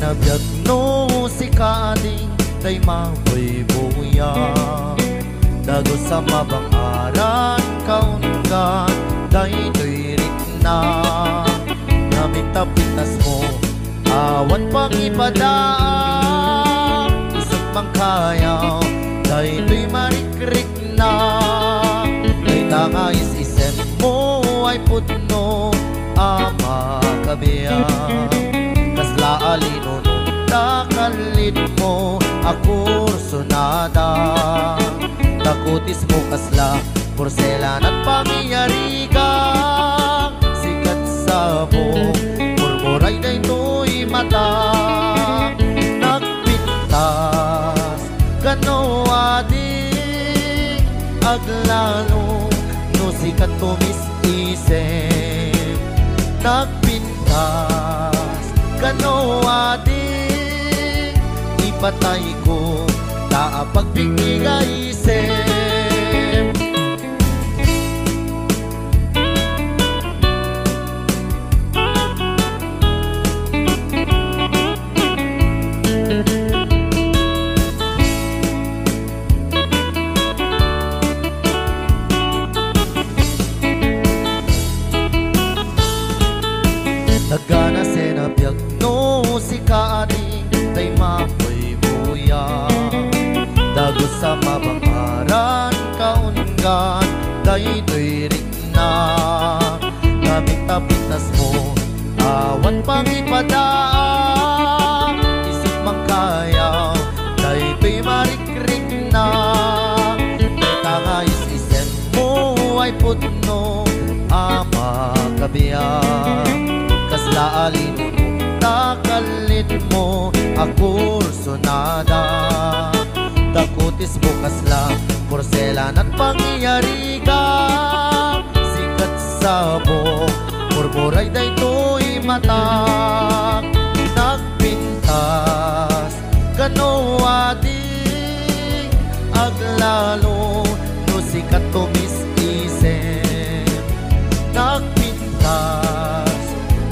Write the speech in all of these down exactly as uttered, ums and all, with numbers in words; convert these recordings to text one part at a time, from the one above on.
Biag no sika ading tay mabuybuya. Dagus a mabang-aran kaunggan daytoy rikna. Naminta pintasmo, awan pangipadaak. Isu a mangkayaw daytoy marikrikna. Dayta nga is-isemmo ay pudno a makabiag. Kasla a linunong ta kallitmo a kursonada. Ta kutismo kasla porselan a pangiyarigan. Sikat sabong, murmuray daytoy mata. Nagpintas kano ading aglalo no sika tumis-isem. Nagpintas kano ading ipatayko ta apagbingngigaysem. Naganasen a biag no sika ading tay mabuybuya. Dagus a mabang-aran kaunggan daytoy rikna. Naminta pintasmo, awan pangipadaak. Isu a mangkayaw daytoy marikrikna. Dayta nga is-isemmo ay pudno a makabiag. Kasla a linunong ta kallitmo a kursonada. Ta kutismo kasla porselan a pangiyarigan. Sikat sabong, murmuray daytoy mata. Nagpintas kano ading aglalo no sika tumis-isem. Nagpintas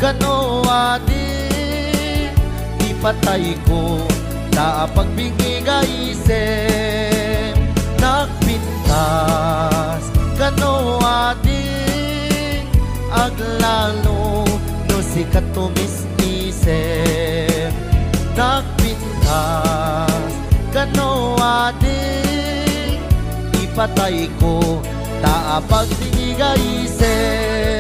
kano ading ipatayko ta apagbingngigaysem. Nagpintas kano ading aglalo no sika tumis-isem. Nagpintas kano ading ipatayko ta apagbingngigaysem.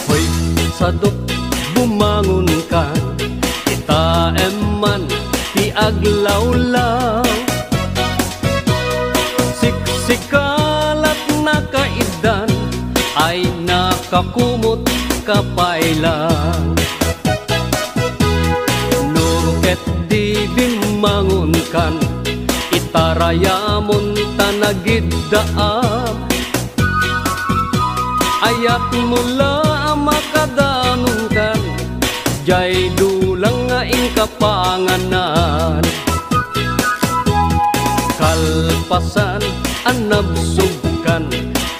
Hoy, sadot, bumangonkan, itaem man ti aglawlaw. Siksikalat nakaiddan ay nakakumot kapay lang. No ket di bimmangonkan, itarayamon ta nagiddaam. Ayatmo la a makadanonkan, diay dulang nga inka panganan. Kalpasan a nabsogkan,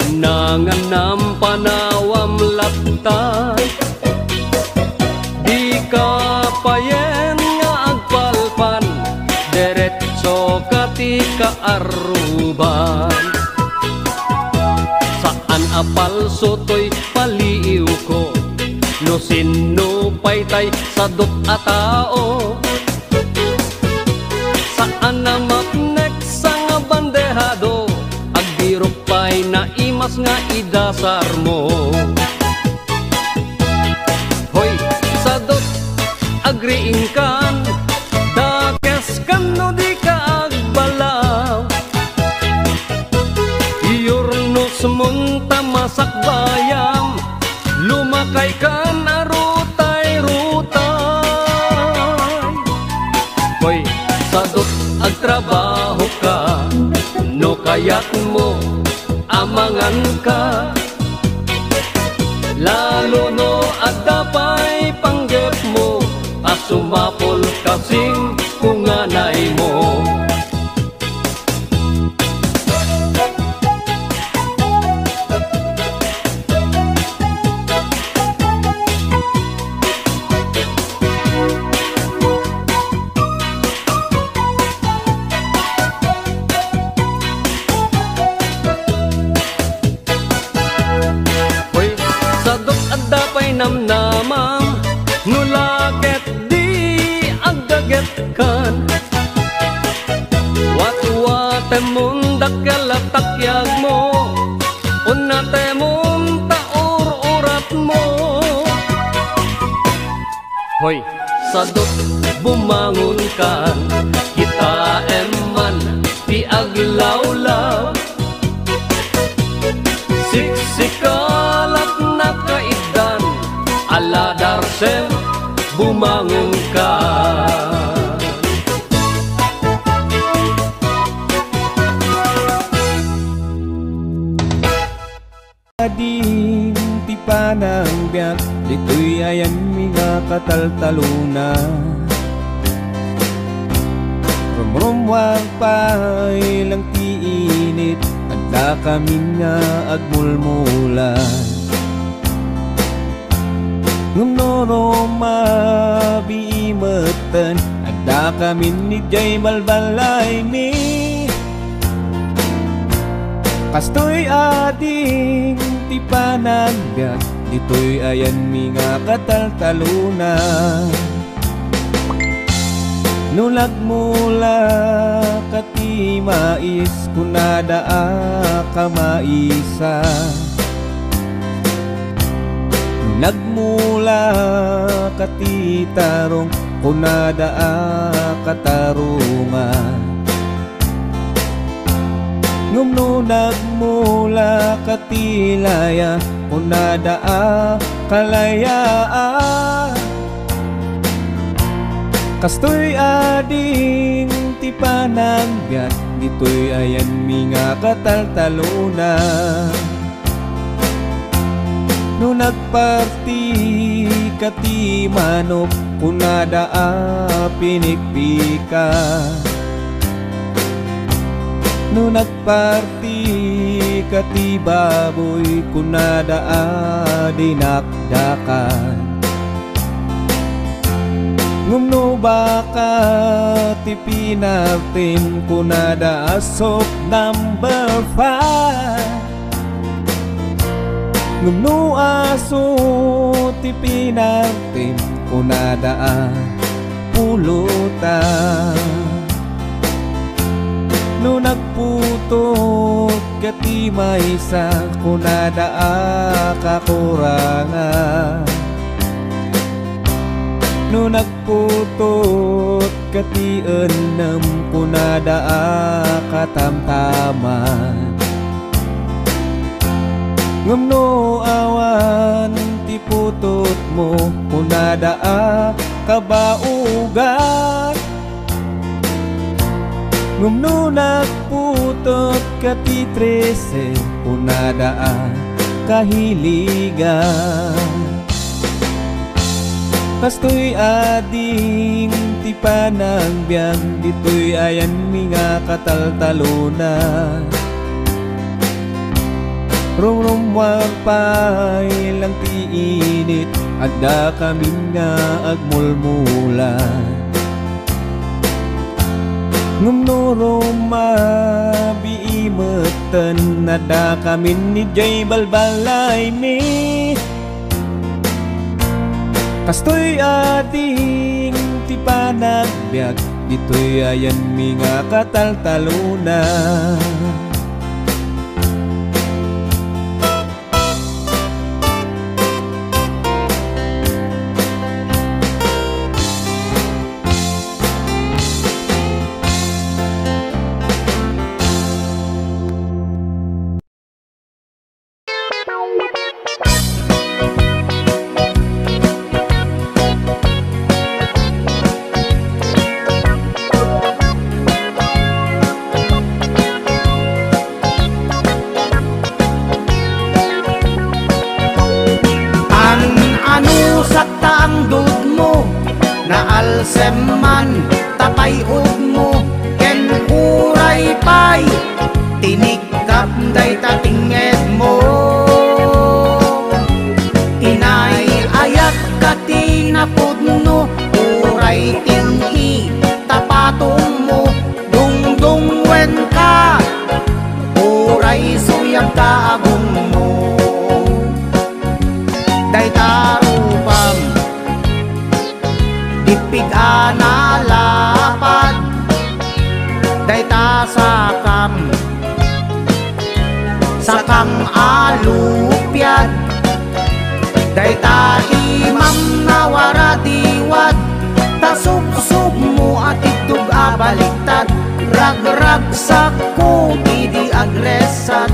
nanganam panawam latta. Dika payen nga agpalpan, diretso ka ti kaarruban. Saan a palso toy paliiwko, no sinno pay tay sadot a tao. Saan a mapnek sa nga bandehado, agbirok pay naimas nga idasarmo. Hoy, sadot, agriingkan, dakeskan no dika agbalaw. Iyurnosmon ta masakbayam, lumakaykan a rutay-rutay. Hoy, sadot, agtrabahoka, no Yatmo a manganka, lalo no adda pay panggepmo a sumapul kasing kunganaymo. Hoy, sadut adda pay namnamam, no la ket di aggagetkan. Watwatemon dakkel a takyagmo, unnatemon ta ur-uratmo. Hoy, sadut bumangonkan, kitaem man ti aglawlaw. Siksikalatna kaiddan, ala Darsem, bumangonkan. Ading ti panagbiag, ditoy ayanmi nga kataltalona. Rumrummuar pay lang ti init, addakamin nga agmulmula. Ngem no rumabiimetten, addakamin idiay balbalaymi. Kastoy ading ti panagbiag, ditoy ayanmi nga kataltalona. No nagmula ka ti mais, kunada a kamaisa. No nagmula ka ti tarong, kunada a kataronga. Ngem no nagmula ka ti laya, kunada a kalayaa. Kastoy ading ti panagbiag, ditoy ayanmi nga kataltalona. No nagparti ka ti manok, kunada a pinikpika. No nagparti ka ti baboy, kunada a dinakdakan. Ngem no baka ti pinartim, kunada a soft number five. Ngem no aso ti pinartim, kunada a pulutan. No nagputot ka ti maysa, kunada a kakurangan. No nagputot ka ti ennem, kunada a katamtaman. Ngem no awan ti putotmo, kunada a kabaogan. Ngem no nagputot ka ti trese, kunada a kahiligan. Kastoy ading ti panagbiag, ditoy ayanmi nga kataltalona. Rumrummuar pay lang ti init, addakamin nga agmulmula. Ngem no rumabii metten, addakamin idiay balbalaymi. Kastoy ading ti panagbiag, ditoy ayanmi nga kataltalona. Semman ta pay-odmo ken uray pay tinikkap dayta tingngedmo. Inay-ayat ka ti napudno, uray ting-i ta patongmo, dungdungwenka, uray suyabta agongmo. Dayta rupam, bigbig a nalapad, dayta sakam, sakang a lupiad, dayta imam na waradiwad, ta subsubmo a tiddog a baliktad, ragragsakko idi agresat,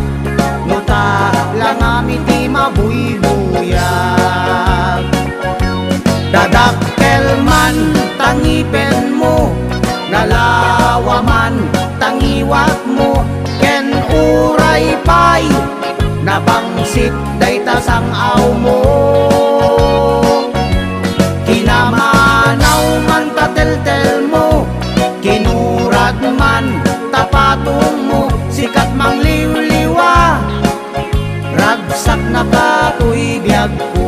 no ta langam iti mabuybuyag. Dadakkel man ta ngipenmo, nalawa man ta ngiwatmo, ken uray pay nabangsit dayta sang-awmo. Kinamanaw man ta teltelmo, kinurad man ta patongmo, sikat mangliwliwa, ragsaknaka toy biagko.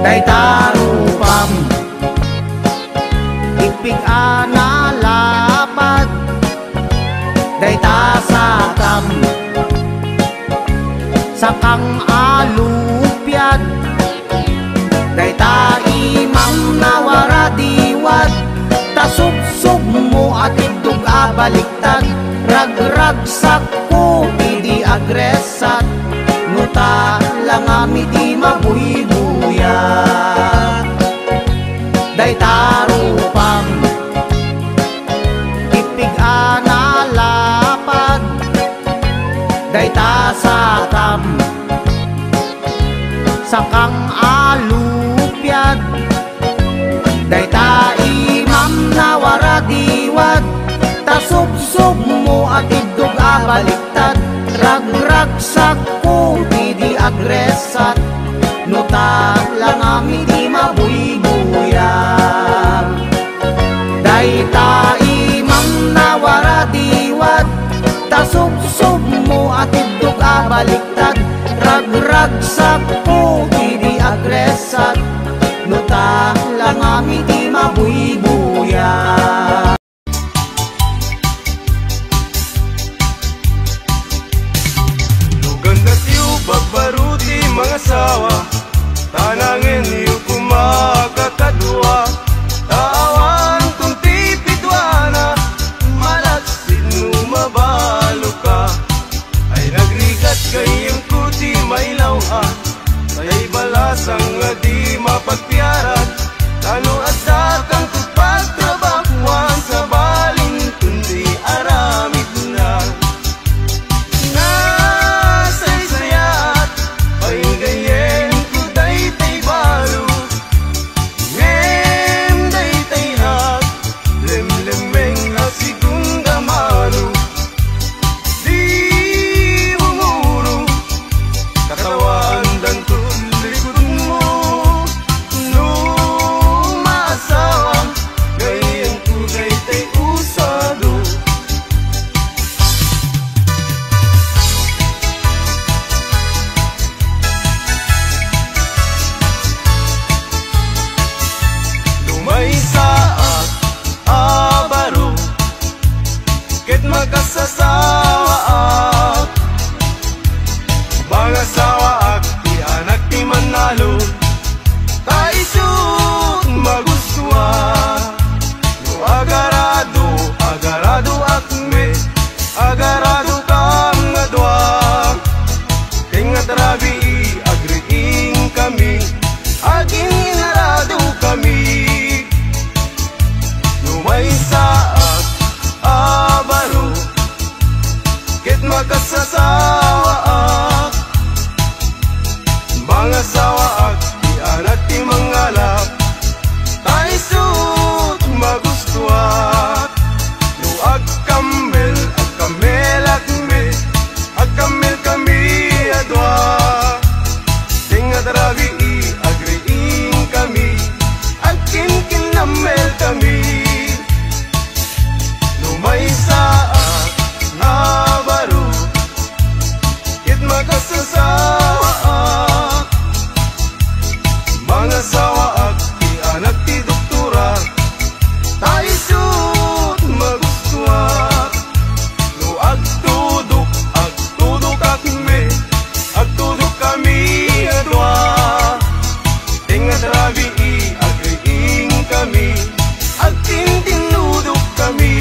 Dayta rupam, bigbig a nalapad, dayta sakam, sakang a lupiad, dayta imam na waradiwad, ta subsubmo a tiddog a baliktad, ragragsakko idi agresat, no ta langam iti mabuybuyag. Dayta rupam, bigbig a nalapad, dayta sakam, sakang a lupiad, dayta imam na waradiwad, ta subsubmo a tiddog a baliktad, ragragsakko idi agresat, no ta langam iti mabuybuyag. Dayta imam na waradiwad, ta subsubmo a tiddog a baliktad, ragragsakko idi agresat, no ta langam iti mabuybuyag. Luganna ti ubbag baro ti mangasawa, ta nangenyo koma a kakadua, ta awanton ti piduana, malaksid no mabaluka. Ay nagrigat gayyemko ti mailaw-an, tay balasang nga di mapagpiaran, ta no adda kangto pagtrabahoan, sabalinton ti aramidna. Nasaysayaat pay gayyemko daytay balo, ngem daytay ak, lemlemmeng a sigun nga mano. Di umuro, katawaandanto likudmo. Makasasawaak, mangasawaak ti anak ti mangalap, ta isut' magustuak. No agkammel, agkammelakmi, agkammelkami a dua. Deng a rabii, agriingkami, agkinkinammelkami. No maysaak nga baro, ket makasasawaak, mangasawaak ti anak ti doktora, ta isut' magustuak. No agtudok, agtudokakmi, agtudokkami a dua. Deng a rabii, agriingkami, agtintinnudokkami.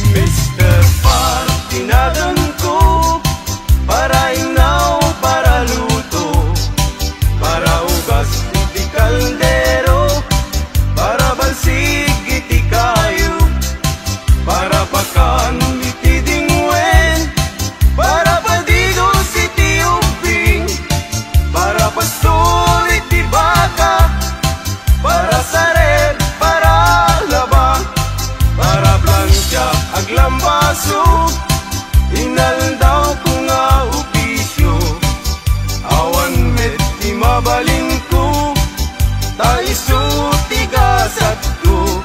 Mister Par, tinadanko, para innaw, para luto, para ugas iti kaldero, para balsig iti kayo, para pakan iti dingwen, para padidos iti ubbing, para pastor iti baka, para sared, para laba, para plancha, aglambaso, inaldawko nga opisio. Awan met ti mabalinko, ta isu ti gasatko,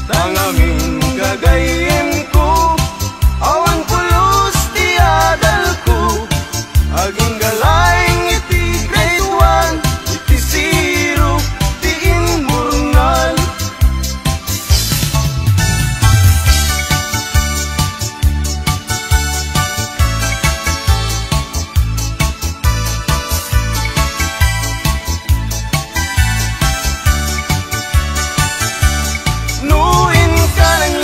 ta ngamin gagayyemko, awan pulos ti adalko. Agingga laeng iti grade one, iti zero ti imburnal. No inkanan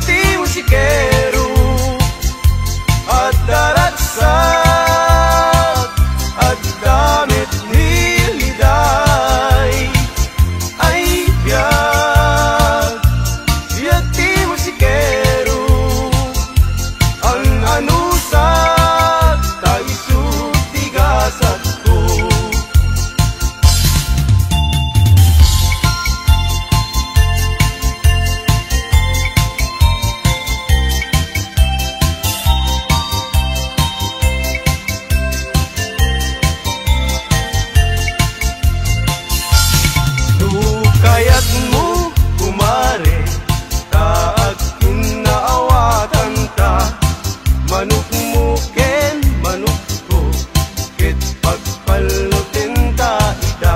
Ti musikero, adda ragsak, adda met ni liday. Ay, biag, biag ti musikero, an-anusak, ta isu ti gasatko. No kayatmo, kumare, ta agkinnaawatan ta, manokmo ken manokko, ket pagpalloten ta ida.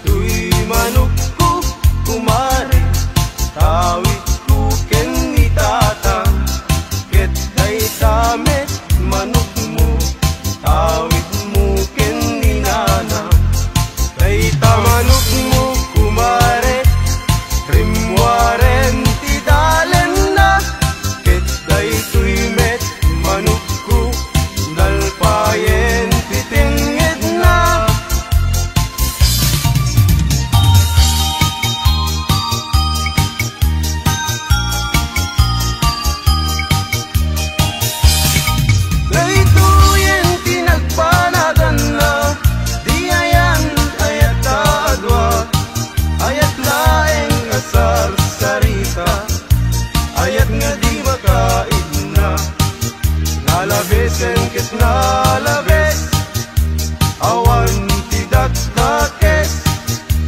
Toy manokko, kumare, tawidko ken ni tata, ket dayta met manokmo, tawidmo ken ni nana. Dayta manokmo, kumare, rimmuaren ti dalenna, ket daytoy met manokko, nalpayen ti tengngedna. Daytoyen ti nagbanaganna, di ayan-ayat a dua, ayat laeng a sarsarita, ayat nga di makaidna. Nalabesen ket nalabes, awan ti dakdakes.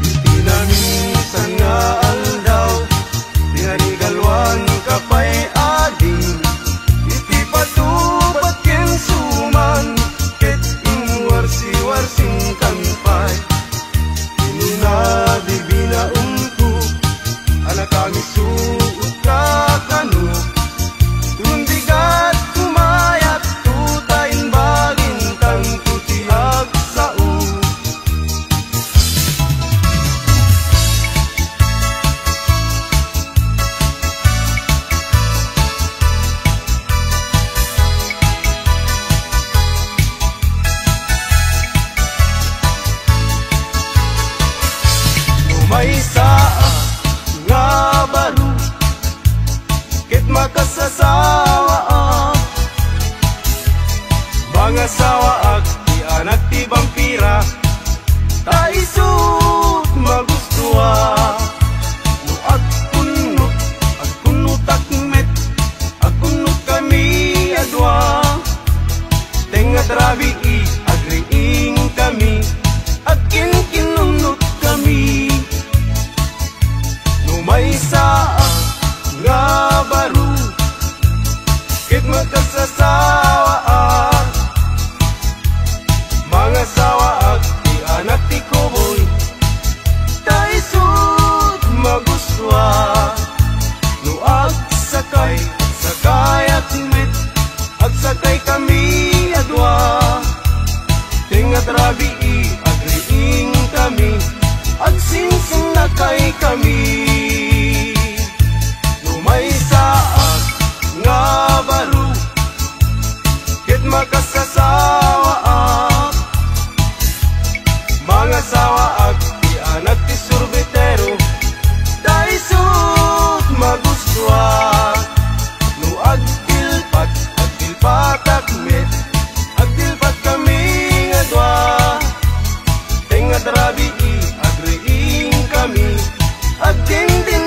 Iti naminsan nga aldaw, tinarigalwan ka pay ading. Iti patubad ken suman, ket inwarsiwarsinkan pay. Kinuna di binaonko, a nakangisuotka kano. Tundigat kumayat, tuta imbagintanko ti agsao. No maysa nga baro, ket makasasawaak, mangasawaak ti anak ti bampira, ta isut' magustoak. No agkunnot, agkunnotak met, agkunnotkami a dua. Tengnga ti rabii, agriingkami, agkinkinnunotkami. No maysa nga baro, ket makasasawaak, mangasawaak ti anak ti koboy, ta isut' magustoak. No agsakay, agsakayak met, agsakaykami a dua. Tengnga ti rabii, agriingkami, agsinsinnakaykami. No maysaak nga baro, ket makasasawaak, mangasawaak ti anak ti surbitero, ta isut' magustoak. No agtilpat, agtilpatak met, agtilpatkami nga dua. Tengnga ti rabii, agriingkami, agdindin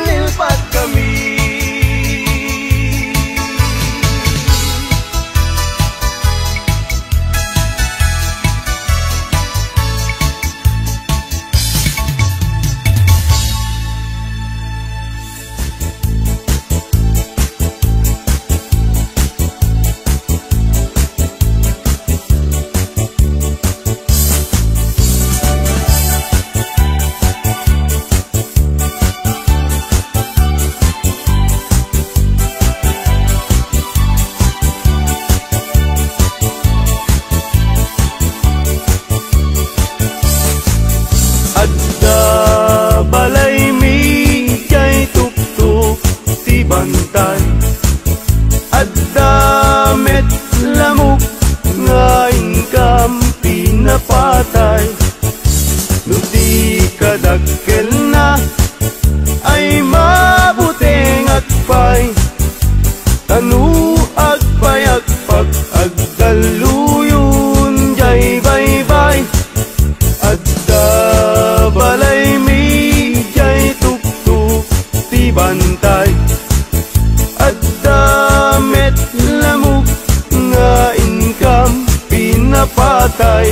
Tano agpayagpak, agdalluyon jay baybay. Adda balaymi jay tuktok ti bantay. Adda met lamok nga inkam pinapatay.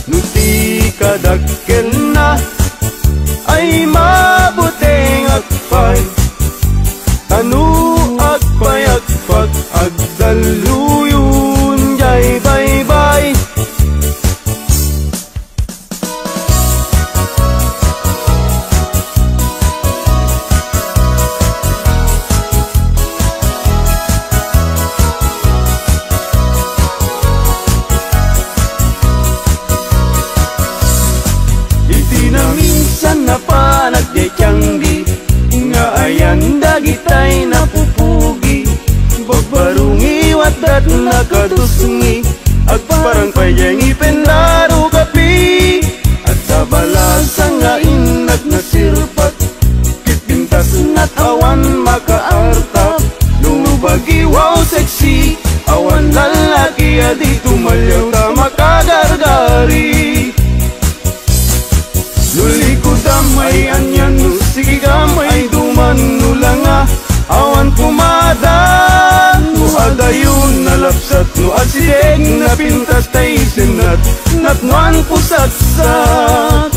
No ti kadakkelna ay mabutengak pay. Tano agpayagpak, agdalluyon jay baybay. Iti naminsan napan agdaydiay nga ayan dagitay napupugi. Babbarungi, waddat nakatusngi, agparang pay jay ngipen da rugapi. Adda balasa nga innak nasirpat, ket pintasna awan makaartap. No bagiw a sexy, awan lalaki a di tumalyaw ta makagargari. No likudam ay anian, no sigigam ay duman, no langa awan pumada, no adayon nalapsat, no asideg napintas tay sennat, napnoan pusaksat.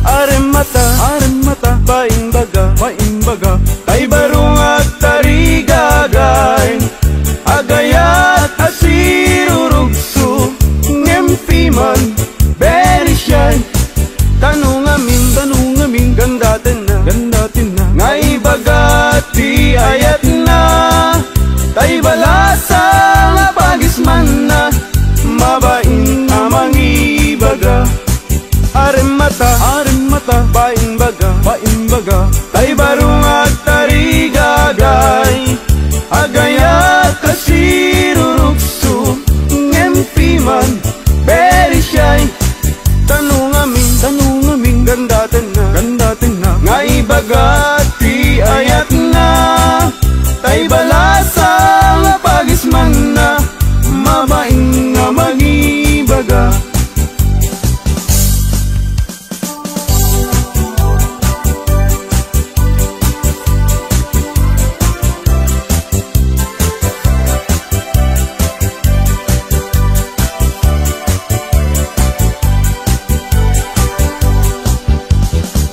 Aremmata, aremmata, paimbaga, paimbaga, tay barung agtarigagay. Agayat a sirurugso, ngem piman, very shy. Tano ngamin, tano ngamin, gandatenna, gandatenna, nga ibaga ti ayatna. Tay balasa nga pagismanna, mabain a mangibaga. Aremmata, aremmata, paimbaga, paimbaga, tay barung agtarigagay. Agayat a sirurugso, ngem piman, very shy. Tano ngamin, tano ngamin, gandatenna, gandatenna, nga ibaga ti ayatna. Tay balasa nga pagismanna, mabain nga mangibaga.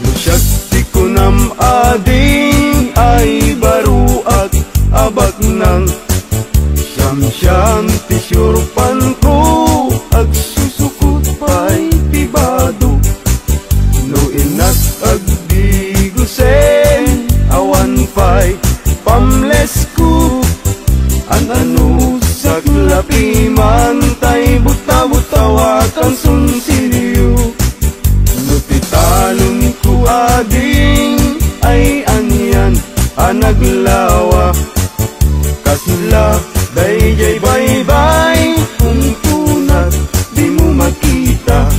No siak ti kunam ading ay baruak a baknang, siamsiam ti siurpanko, agsusukot pay ti bado. No innak agdigusen, awan pay pamlesko. An-ano saklapi man tay buta-butaw a kansunsilyo. No ti talonko ading ay anian a naglawa, kasla daydiay baybay, untonat dimo makita.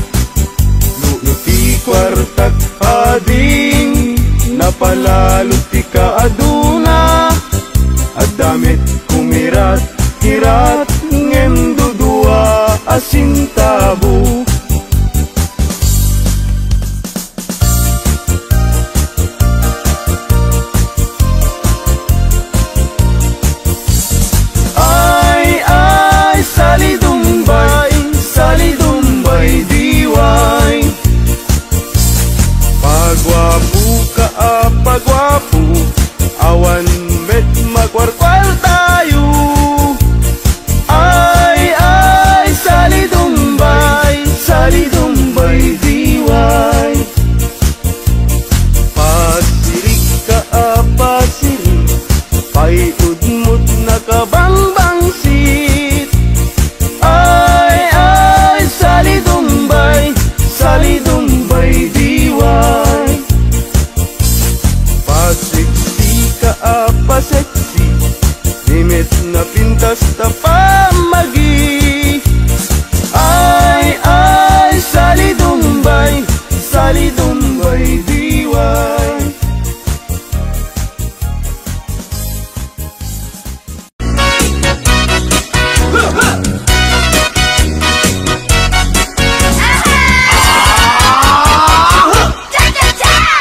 No ti kuartak ading napalalo ti kaaduna, adda met kumirat-kirat ngem dudua a sentabo. Ay, ay, salidumbay, salidumbay, diway. Paguapoka a paguapo, awan met makuarkuartayo. Ay, ay, salidumbay, salidumbay, diway. Pasirikka a pasirik, pay udmot nakabangbangsit. Ay, ay, salidumbay, salidumbay, diway. Pasiksika Paseksi, di met napintas ta pammagi. Ay, ay, salidumbay, salidumbay, diway.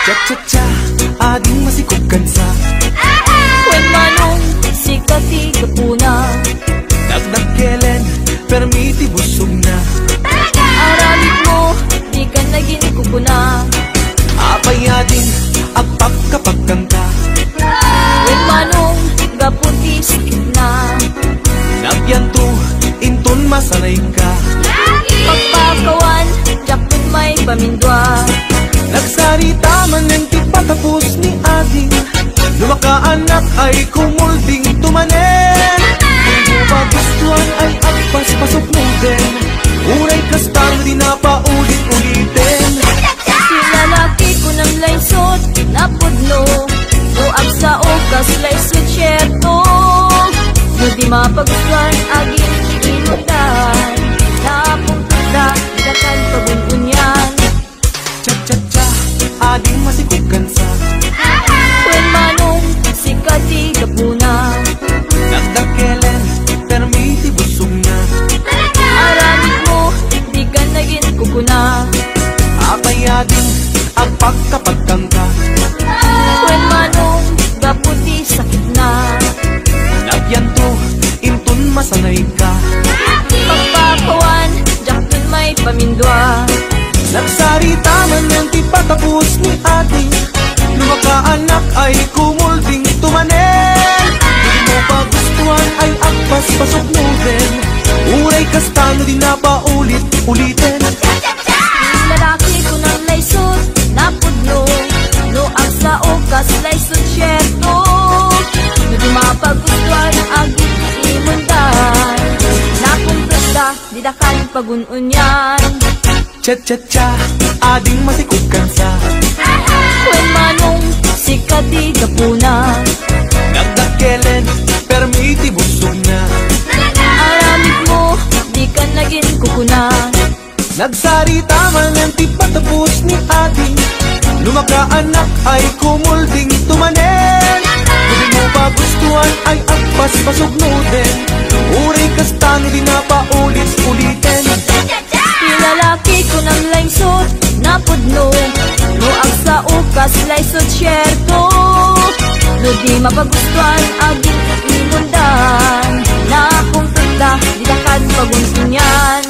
Cha-cha-cha! Ading masikog kansa. Wen manong sika ti gapuna. Nagdakkelen, permi ti busogna. Aramid mo, di ka nagin kukuna. Apay ading agpakapagkanta. Wen manong gapu ti sakitna. Nagyanto, inton masanayka. Pagpakawan, diak met maipamindua. Nagsarita manen ti patapos ni ading. No makaanak ay kumulding to manen. Di mo pagustuan ay agpaspasuknoden. Uray kasta no di na paulit-uliten. Ti lalaki kunam laysot, napudno. No agsao kas laysot, sierto. No di mapagustuan, agin inudan. Napungpet da, di da kan pagun-unian. Cha-cha-cha, ading masikog kansa. Wen manong sika ti gapuna. Nagdakkelen, permi ti busogna. Aramid mo, di ka nagin kukuna. Apay ading agpakapagkanta. Wen manong gapu ti sakitna. Nagyanto, inton masanayka. Pagpakawan, diak met maipamindua. Nagsarita manen ti patapos ni ading. No makaanak ay kumulding to manen. Di mo pagustuan ay agpaspasuknoden. Uray kasta no di na paulit-uliten. Ti lalaki kunam laysot, napudno. No agsao kas laysot, sierto. No di mapagustuan, agin inudan. Napungpet da, di da kan pagun-unian. Cha-cha-cha, ading masikog kansa. Wen manong sika ti gapuna. Nagdakkelen, permi ti busogna. Aramid mo, di ka nagin kukuna. Nagsarita manen ti patapos ni ading. No makaanak ay kumulding to manen. No di mo pagustuan ay agpaspasuknoden. Uray kasta no di na paulit-uliten. Ti lalaki kunam laysot, napudno. No agsao kas laysot, sierto. No di mapagustuan, agin inudan. Napungpet da, di da kan pagun-unian.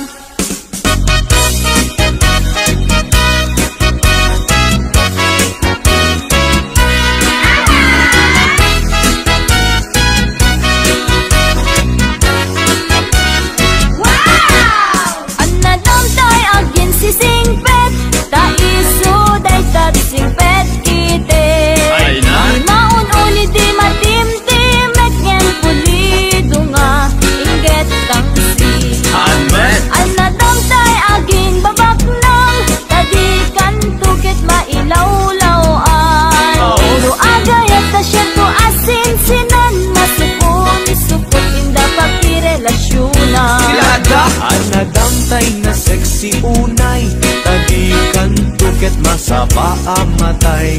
Wow! Annadam tay aginsisingpet, ta isu dayta ti singpet iti. Ay na? Di maun-uli, di matimtimek, ngem pulido nga inggit tangsi. Amen. Annadam tay aginbabaknang, ta di kanto ket mailawlaw-an. Oh. No agayat ta sierto a sinsinan, masukon-sukot inda pakirelasionan. Sila da. Annadam tay na sexy unay, ta di kanto ket masapa a matay.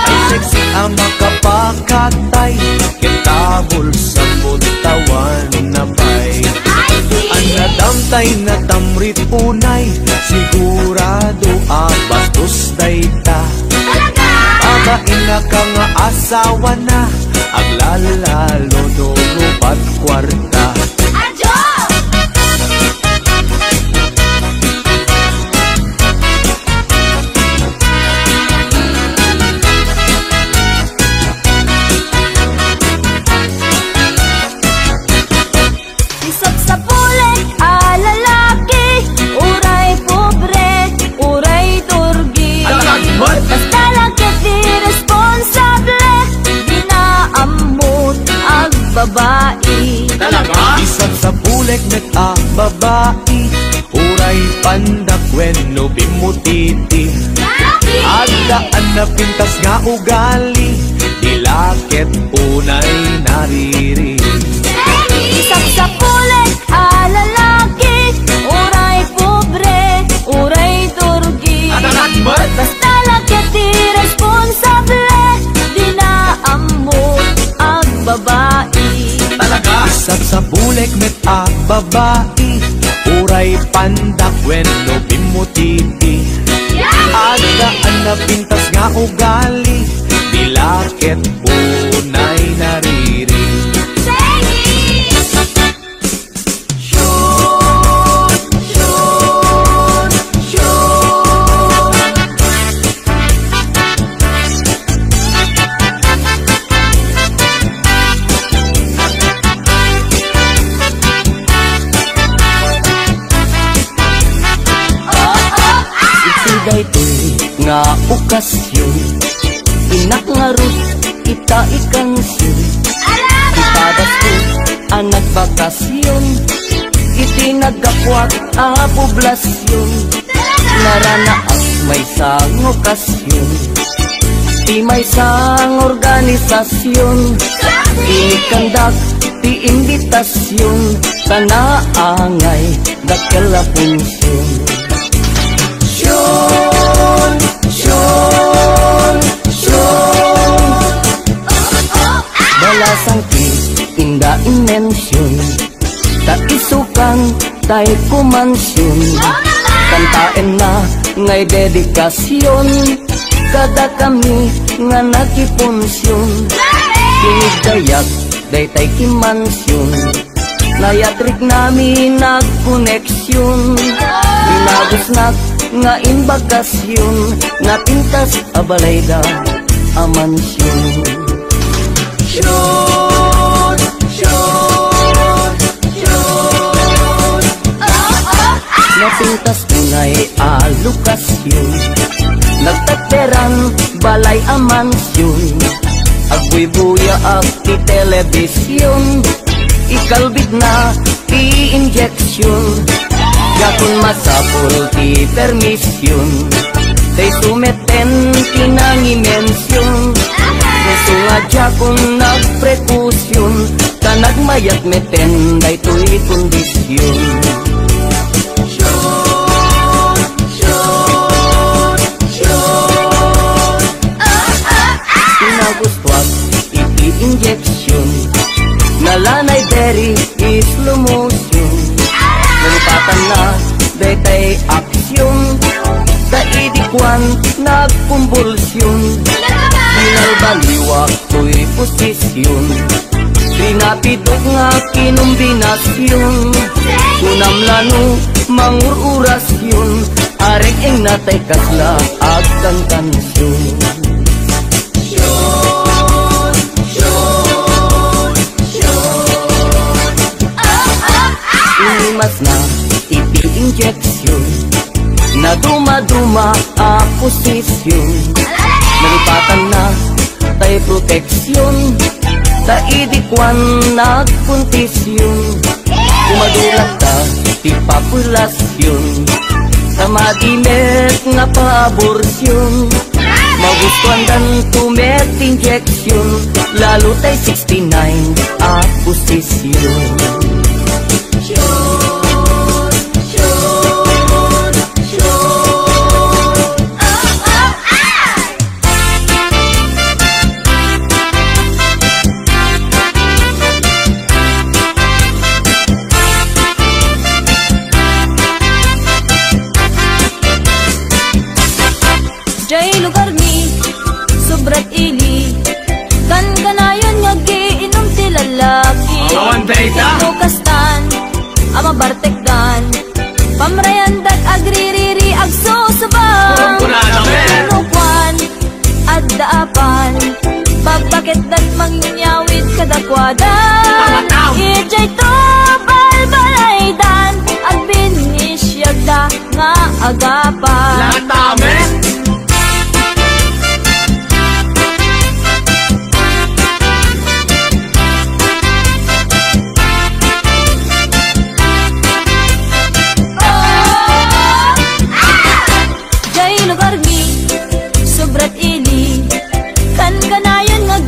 Ay sexy a makapakatay, ket tabul sa puttawan na pay. Annadam tay na tamrit unay, sigurado a bastos dayta. Talaga? Babain na ka nga asawa na, aglalalo no rupat kuarta. Adyo! Ti sapsapulek a lalaki, uray pobre, uray turgi. Alagad man! Basta lang ket ti responsable, di na ammo ti agbabai. Talaga? Ti sapsapulek met a babai, uray pandak wenno bimmutiti. Adda a napintas nga ugali, Di la ket unay naririing. Sapsapulek a lalaki, uray pobre, uray turgi. Adanak met? Basta la ket ti responsable, dina ammo agbabai. Talaga? Sapsapulek met a babai, uray pandak wenno bimmutiti. Addaan a pintas nga ugali, di la ket unay naririing. Shoot! Shoot! Shoot! Iti daytoy nga okasyon, innak ngarud ita ikansion. Ipadas ko a nagbakasyon iti naggapuak a poblasyon. Naranaak maysa nga okasyon, ti maysa nga organisasyon. Inikkandak ti imbitasyon, ta naangay dakkel a punsion. Sion, sion, sion. Balasang ti inda inmension, ta isukan tay kumansion. Kantaenna ngay dedikasion kadakami nga nakipunsion. Kinigdayak daytay kimansion. Nayatriknami nagkoneksion. Binagusnak nga imbakasyon, napintas a balayda a mansion. Shoot! Shoot! Shoot! Napintas unay a lokasyon. Nagtatteran balay a mansion. Agbuybuyaak ti telebision. Ikalbitna ti injection. Diakon masapul ti permission. Tay sumetten ti nangimension. Isu nga diakon nagprecaution, ta nagmayat metten daytoy kondision. Shoot! Shoot! Shoot! Pinagustuak iti injection. Nalanay diri slow motion. Nalipatanna daytay action. Ta idi kuan nagkumbulsion. Pinalbaliwak toy posisyon. Pinapidok nga kinombinasion. Kunam la no mangur-orasion. Areng-engna tay kasla agkankansion. Shoot! Shoot! Shoot! Inimasna iti injection. Nadumaduma a posisyon. Nalipatanna tay proteksyon. Ta idi kuan nagkontisyon. Kumadulak ta ti populasyon. Ta madi met nga paaborsyon. Magustuandanto met injection. Lalo tay sixty-nine a posisyon. Shoot! Shoot! Shoot! Jay lugar mi, sobrat ili. Kankanayon nga agiinum ti lalaki. Awan dayta. Iti kastan, a mabartekdan. Pamrayandak agririri, agsusubang. Kunkunada, men. Kuan, adda apan. Pagbaketdan manginyawid kadakuada. Idiay to balbalaydan. Agbinisiarda nga agapan. Latamen. Jay lugar mi, sobrat ili. Kankanayon nga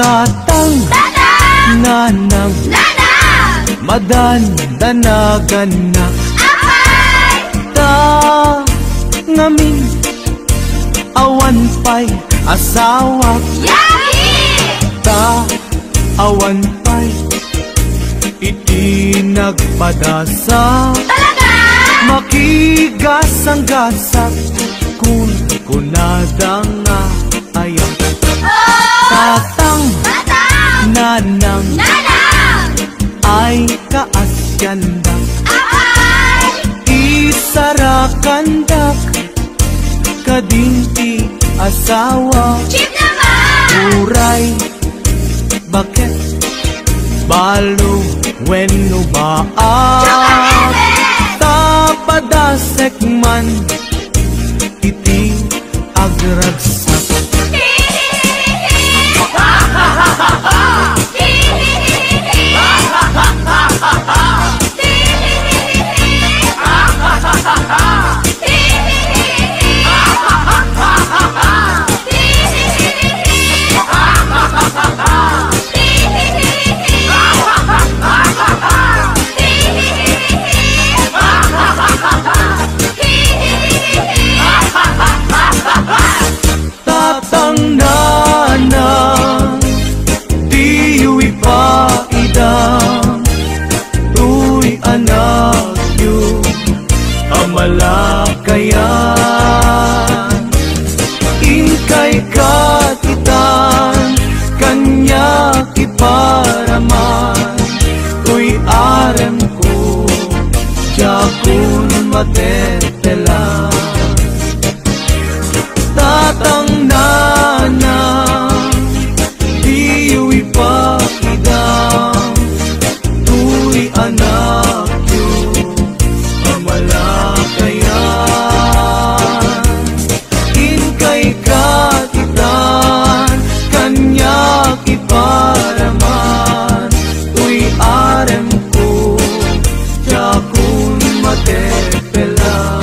Tatang, Tatang! Nanang, Nanang! Madandanagannak. Apay! Ta ngamin, awan pay asawak. Yari! Ta awan pay iti nagpadasat. Talaga? Makigasanggasak, kunkunada nga ayak. Oh! Tatang, Tatang! Nanang, Nanang! Ay kaasiandak. Apay! Isarakandak kadin ti asawa. Chip naman! Uray, baket, balo, wenno baak. Chocolate! Ta padasek man iti agragsak. Tatang, Nanang, diyo ipaidang toy anakyo a malakayan. Inkay katitan, kaniak iparaman toy aremko, diakon matetela. Tatang, Nanang, diyo ipakidam toy anakyo a malakayan. Inkay katitan, kaniak iparaman toy aremko, diakon matepela.